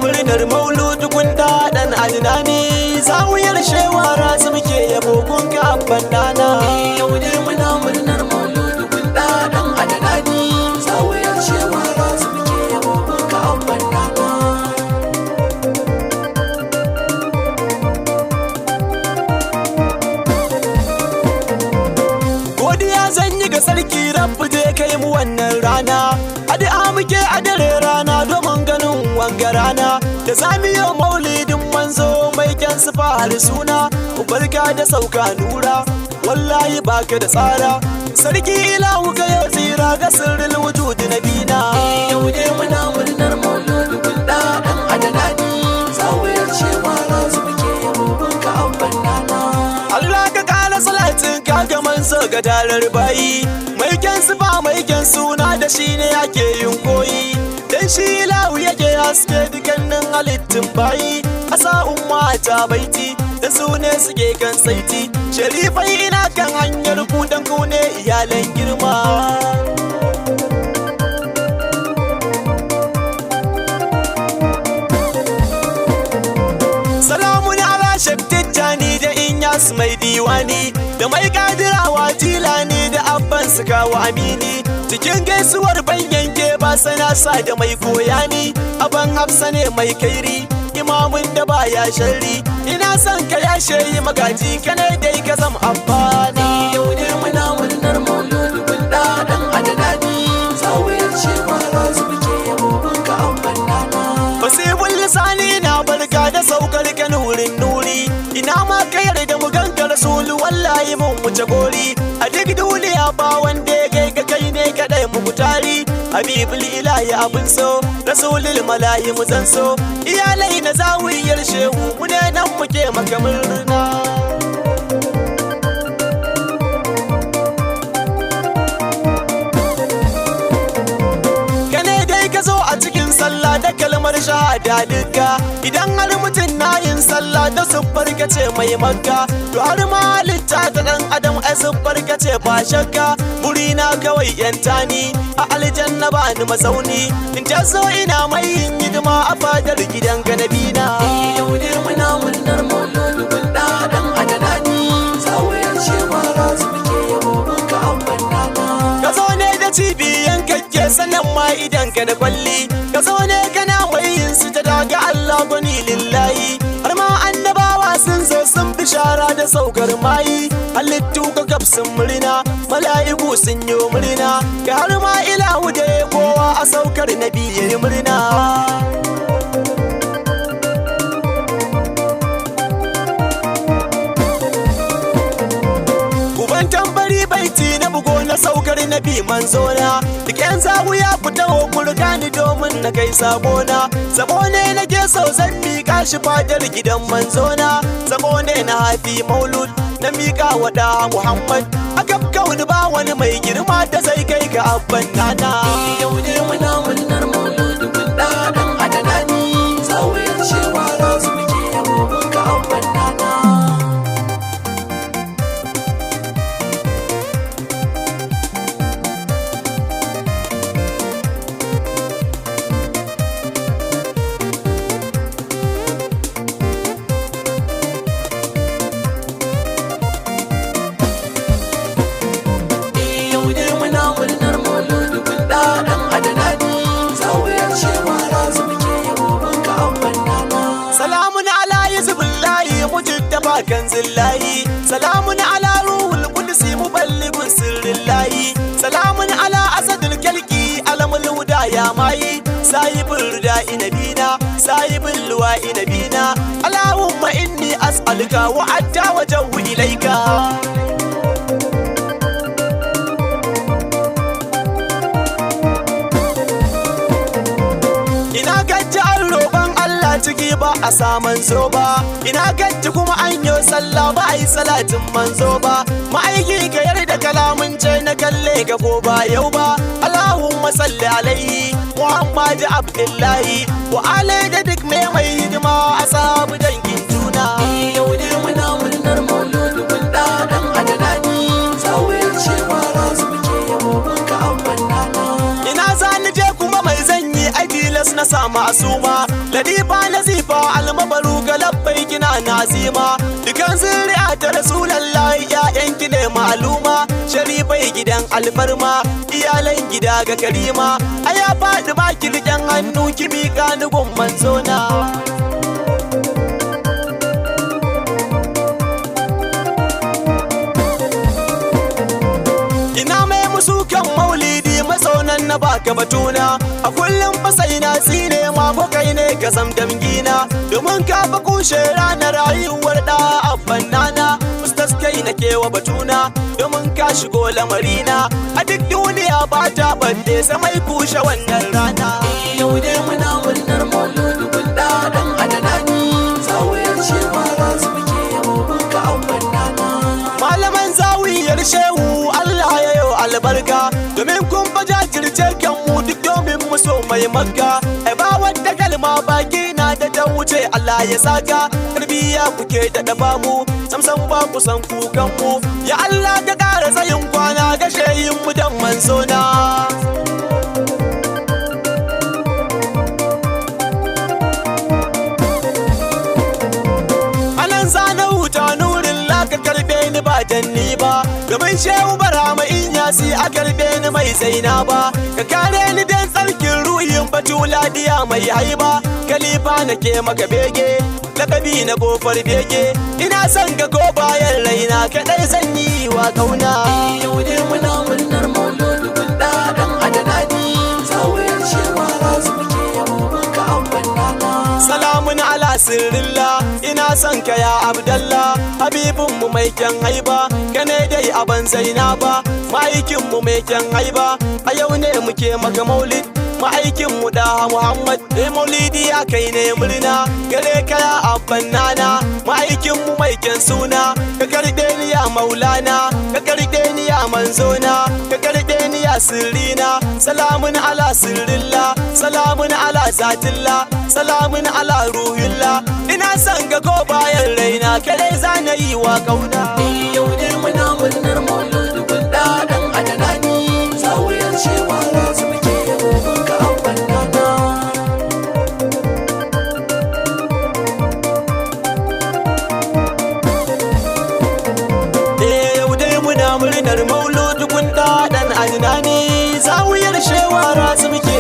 Murnar mauludu kun dan adinani, zawiyar shewa rasu muke yabo kun ka abban nana. Yau ne muna murnar mauludu kun dan adadani, zawiyar shewa rasu muke yabo kun ka abban nana. Godiya zan yi ga sarki rabbu je kai mu wannan rana. Addu'a muke a dare rana domin ganin wanga rana. Da zamiyo maulidin manzo mai kyan sifa har suna. Barka da sauka nura, wallahi baka da tsara. Sarki ilahu ka yau tsira ga sirrin wujudi na bina. Yau ne muna murnar mauludu kun dan adadani, zawiyar shewa rasu muke yabo kun ka abban nana. Allah ka kara salatin ka ga manzo ga darar bayi. Mai kyan sifa mai kyan suna da shi ne ake yin koyi. Dan shi lahu yake haske dukkanin halittun bayi. Asa umma ta baiti da su ne suke kan saiti. Sharifai ina kan hanyar ku dan ku ne iyalan girma. Salamun ala Tijjani da Inyas mai diwani da mai kadirawa Jilani da abban su kawo amini. Cikin gaisuwar ban yanke ba sana sa da mai koyani, aban hafsa ne mai kairi imamun da baya sharri. Ina son ka ya shehi magaji kana dai ka zam abbana. Yau ne muna murnar mauludu kun dan adadani, zawiyar shewa rasu muke yabo kun ka abban nana. Fasibul lisani na barka da saukar ka nurin nuri. Ina ma ka yarda mu ganka rasulu wallahi mun wuce gori. A duk duniya ba wanda ya kai ka kai ne kadai mu mutari. Habibul ilahi abin so, rasulul malahi mu zan so. Iyalai na zawiyar shehu mu ne nan muke maka murna. Kane dai ka zo a cikin sallah da kalmar shahada duka. Idan har mutum na yin sallah da siffar ka ce mai makka, to har ma halitta ta dan adam ai siffar ka ce ba shakka. Burina kawai yanta ni a aljanna ba ni mazauni, in ta zo ina mai yin hidima a fadar gidan ka nabina. Yau ne muna murnar mauludu kun dan adadani, zawiyar shewa rasu muke yabo kun ka abban nana. Ka zo ne da cibiyan kakke sannan ma idan ka da kwalli. Ka zo ne kana mai yin sujada ga Allah gwani lillahi. Har ma annabawa sun zo sun bishara da saukar mayi. Halittu ka kaf sun murna, mala'iku sun yi murna. Ka har ma ilahu da ya kowa a saukar nabi ya yi murna. Uban tambari baiti na bugo na saukar nabi manzona. Duk yan zawiya ku taho ku riga ni domin na kai sabona. Sabo ne nake so zan miƙa shi fadar gidan manzona. Sabo ne na hafi maulud na miƙa wa da Muhammad. A kauni ba wani mai girma da zai kai ga abban nana. Yau ne muna murnar mauludu kun dan adadani, zawiyar shewa rasu muke yabo kun ka abban nana. Yau ne muna murnar mauludu kun dan adadani, zawiyar shewa rasu muke yabo kun ka abban nana. Salamun ala yusufullahi mujaddaba kanzillahi. Salamun ala ruhul qudsi muballighun sirrillahi. Salamun ala asadul kalki alamul huda ya mayi. Sahibul rida inabina, sahibul luwa inabina. Allahumma inni as'aluka wa atta wajhu ilaika. Ina gaji an roƙon Allah ciki ba a sa manzo ba. Ina gaji kuma an yi sallah ba a yi salatin manzo ba. Ma'aiki ka yarda kalamun ce na kalle ka ko ba yau ba. Allahumma salli alaihi Muhammad Abdullahi wa alai da duk mai mai hidima a sabu dangin juna. Yau ne muna murnar mauludu kun dan adadani, zawiyar shewa rasu muke yabo kun ka abban nana. Ina za ni je kuma mai zan yi ai tilas na samu asuma. Ladifa nazifa almabaru ga labbai kina nazima. Dukan zuri'a ta rasulallahi ƴaƴan ki ne maluma. Sharifai gidan alfarma iyalan gida ga karima. Aya faɗi ba ki riƙen hannu ki miƙa ni gun manzona. Ina mai musu kan maulidi matsaunan na baka batuna. A kullum fa sai na tsine ma ko kai ne ka zam damgina. Domin ka fa kushe ranar rayuwar da abban nana. Ustas kai na kewa batuna domin ka shigo lamarina. A duk duniya ba ta bande sai mai kushe wannan rana. Yau dai muna murnar mauludi gunda dan adanani. Zawiyar shewa razu muke yabo mun ka abban nana. Malaman zawiyar shehu Allah ya yau albarka. Domin kun fa jajirce kan mu duk domin mu so mai makka. Ai ba wata kalma baki na da ta wuce Allah ya saka. Tarbiya kuke da dafa mu samsam ba ku san kukan mu. Ya Allah ka ƙara tsayin kwana ga shehin mu dan manzona. Anan zana huta nurin la ka karbe ni ba danni ba. Domin shehu barama in yasi a karbe ni mai zaina ba. Ka kare ni dan tsarkin ruhin batula diya mai haiba. Kalifa nake maka bege lakabi na kofar bege. Ina son ka ko bayan raina kadai zan yi wa kauna. Yau dai muna murnar mauludi gunda dan adanani. Zawiyar shewa razu muke yabo mun ka abban nana. Salamun ala sirrilla ina son ka ya Abdallah. Habibin mu mai kyan haiba ka ne dai aban zainaba. Ma'aikin mu mai kyan haiba a yau ne muke maka maulid. Ma'aikin mu da Muhammad eh maulidi ya kai ne murna gare ka ya abban nana. Ma'aikin mu mai kyan suna ka karbe ni ya maulana. Ka karbe ni ya manzona. Ka karbe ni ya sirrina. Salamun ala sirrilla salamun ala zatilla salamun ala ruhilla. Ina son ka ko bayan raina kadai zana yi wa kauna. Yau dai muna murnar mauludi gunda dan adanani. Zawiyar shewa razu muke yabo mun ka abban nana. Eh yau dai muna murnar mauludi kun dan adnani. Zawiyar shewa rasu muke